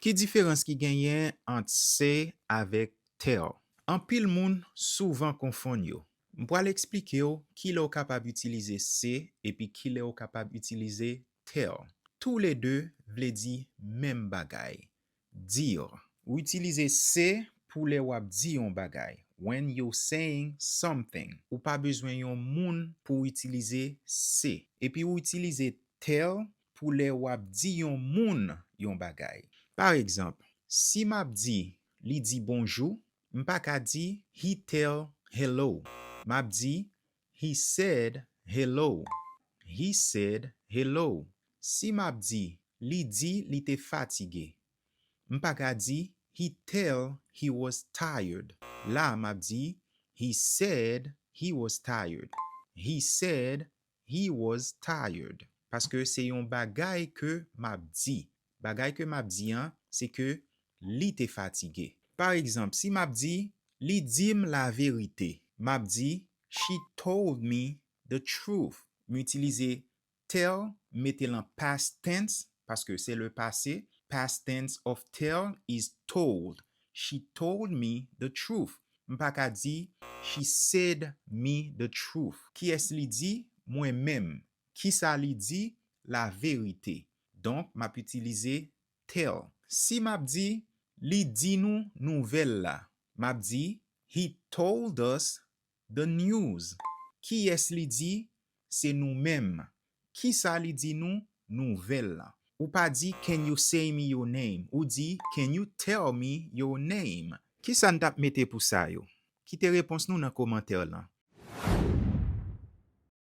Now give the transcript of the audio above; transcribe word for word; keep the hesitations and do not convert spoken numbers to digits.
Ki diferans ki genyen ant say avèk tell? Anpil moun souvan konfonn yo. M pral eksplike w kilè w kapab itilize say epi kilè w kapab itilize tell. Toulede vle di menm bagay. Dire. Ou itilize say pou lè w ap di yon bagay. When you're saying something. Ou pa bezwen yon moun pou w itilize say. Epi ou itilize tell pou lè w ap di yon moun yon bagay. Pa egzanp, si m ap di li di bonjou, m pa ka di he tell hello. M ap di he said hello. He said hello. Si m ap di li di li te fatige, m pa ka di he tell he was tired. La m ap di he said he was tired. He said he was tired. Paske se yon bagay ke m ap di. Bagay ke m ap di an, se ke li te fatige. Pa egzanp, si m ap di li di m laverite, m ap di she told me the truth. M itilize tell, m mete l an past tense, paske se le passé. Past tense of tell is told. She told me the truth. M pa ka di she said me the truth. Kiyès li di? Mwen menm. Kisa li di? Laverite. Donk, m ap itilize tell. Si m ap di li di nou nouvèl la, m ap di he told us the news. Kiyès li di? Se nou menm. Kisa li di nou? Nouvèl la. Ou pa di can you say me your name? Ou di can you tell me your name? Kisa n t ap mete pou sa yo? Kite repons nou nan kòmantè lan.